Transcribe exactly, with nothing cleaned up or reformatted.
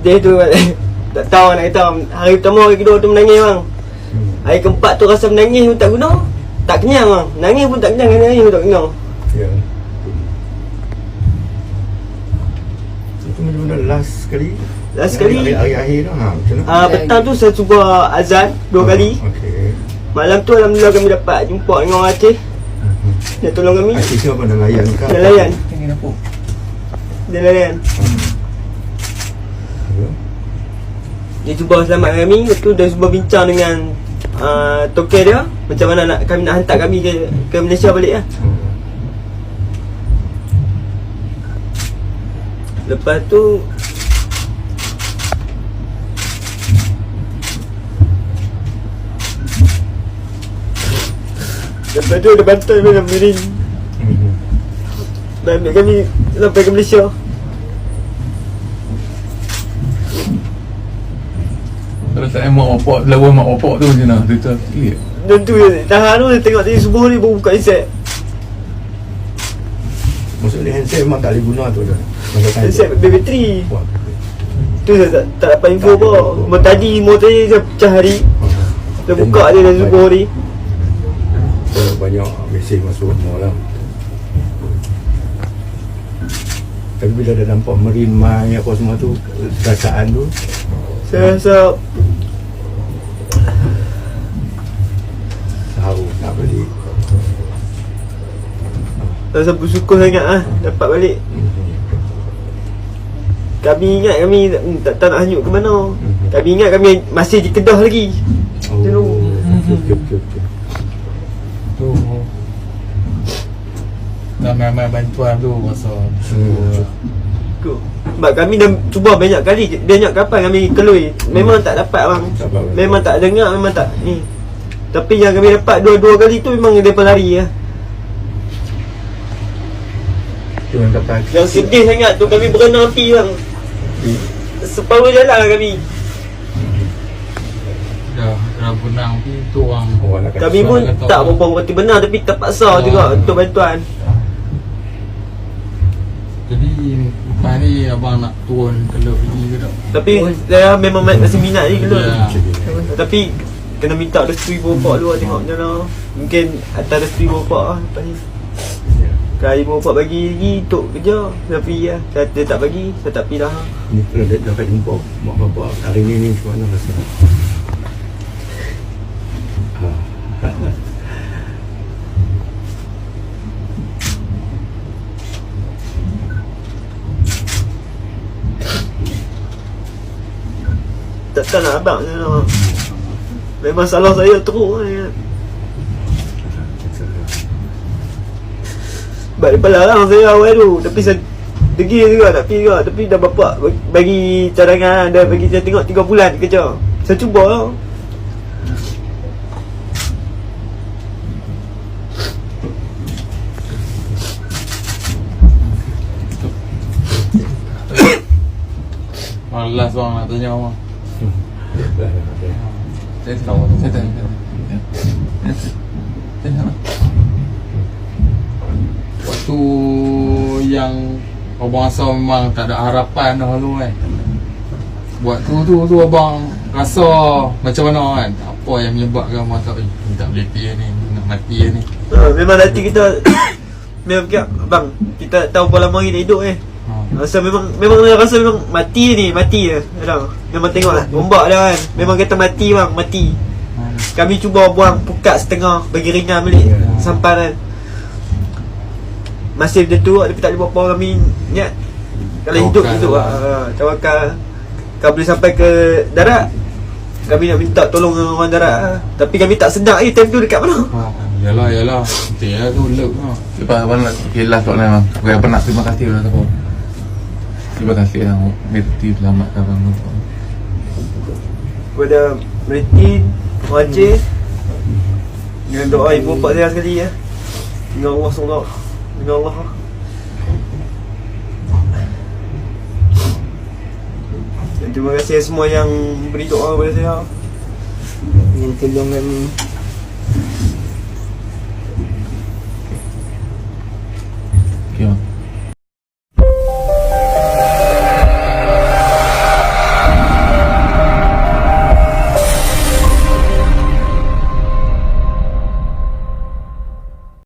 Jadi tu, tak tahu nak kata, hari pertama, hari kedua tu menangis, bang. Hmm. Hari keempat tu rasa menangis pun tak guna, tak kenyang, bang. Nangis pun tak kenyang, nangis pun tak guna. Ya. Itu benar-benar last sekali? Last sekali. Hari, hari akhir tu, ha, macam mana? Ah, petang tu saya cuba azan dua kali. Okey. Malam tu alhamdulillah kami dapat jumpa dengan orang Aceh. Hmm. Dia tolong kami. Aceh siapa? Nelayan ke? Nelayan. Nelayan. Hmm. Ya. Dia cuba selamat kami, lepas tu dia cuba bincang dengan, ah, toke dia, macam mana nak, kami nak hantar kami ke, ke Malaysia balik lah. Hmm. Lepas tu, lepas tu ada bantai pun yang miring. Hmm. Nak ambil kami sampai ke Malaysia. Kalau tak mak bapak, lawan mak bapak tu macam mana? Tu, tu, cik. Dan tu je, tahan tu, tengok tadi subuh ni baru buka insek. Maksudnya handset memang tak boleh guna tu dah. Masa time tu. Handset bateri. Wah. Tu saya tak, tak dapat info apa. Cuma tadi, mau tadi saya pecah hari. Ha. Saya buka dia dari subuh hari. Banyak mesej masuk semua lah. Tapi bila dah nampak marine mine apa semua tu, perasaan tu, saya rasa tahu nak beli. Rasa bersyukur sangat ah dapat balik. Kami ingat kami tak, tak nak hanyut ke mana. Kami ingat kami masih di Kedah lagi. Oh, okey, okey, okey, okey. Tu. Ramai-ramai bantuan tu rasa bersyukur. Hmm. Sebab kami dah cuba banyak kali, banyak kapal kami keluar. Memang tak dapat, bang. Tak dapat, bang. Memang tak dengar, memang tak ni. Tapi yang kami dapat dua-dua kali tu memang dia pelari ya. Tu yang kapal. Yang sedih sangat tu kami berenang api, bang. Hmm. Separuh jalan kami. Dah, dah benang pi tu orang. Oh, nak kata. Kami pun tak berapa berarti benar, tapi terpaksa juga untuk bantuan. Jadi, lepas ni abang nak turun ke laut lagi ke tak? Tapi saya memang ma-, masih minat lagi ke laut. Ya. Tapi kena minta restu ibu bapak dulu, tengok macam mana. Mungkin atas restu ibu bapak lah lepas ni. Ya. Kalau ibu bapak bagi lagi untuk kerja, saya pergi lah. Saya, dia tak bagi, saya tak pergi dah. Ni kalau dia dapat jumpa mak bapak hari ni, ni macam mana rasa? Ha. Takkan nak abang je lah. Memang salah saya teruk kan. Sebab daripada larang saya awal tu. Tapi saya degil juga, nak pi juga. Tapi dah bapak bagi cadangan, dah bagi saya tengok tiga bulan kerja. Saya cuba lah. Malas bang nak tanya bang. Saya tahu, saya tahu, saya tahu. Saya tahu. Waktu yang abang rasa memang tak ada harapan dah lalu kan. Waktu tu, tu abang rasa macam mana kan? Apa yang menyebabkan abang tak, "Eh, tak boleh pi ni, nak mati ni"? Ha, memang hati kita Memang pihak, bang, kita tak tahu berapa lama kita hidup eh. Ha. Rasa memang, memang rasa memang mati ni, mati je. Dah. Memang tengok lah, ombak dah kan. Memang kata mati bang, mati. Ha. Kami cuba buang pukat setengah bagi ringan balik. Ya. Sampan kan. Masih macam tu, tapi tak ada apa-apa kami niat. Kalau hidup, tawakal hidup lah. Ha, tawakal. Ka boleh sampai ke darat, kami nak minta tolong dengan orang darat lah. Tapi kami tak sedar eh time tu dekat mana. Ha, yalah, yalah. Betul lah tu, lep lah. Lepas abang nak, okay, last soalan bang. Okay, abang nak terima kasih lah siapa. Terima kasih lah. Merti selamatkan abang. Kepada Merti, Wajib, dengan doa ibu bapak saya sekali ya. Dengan Allah semoga. Dengan Allah. Dan terima kasih semua yang beri doa kepada saya. Yang tolong kami.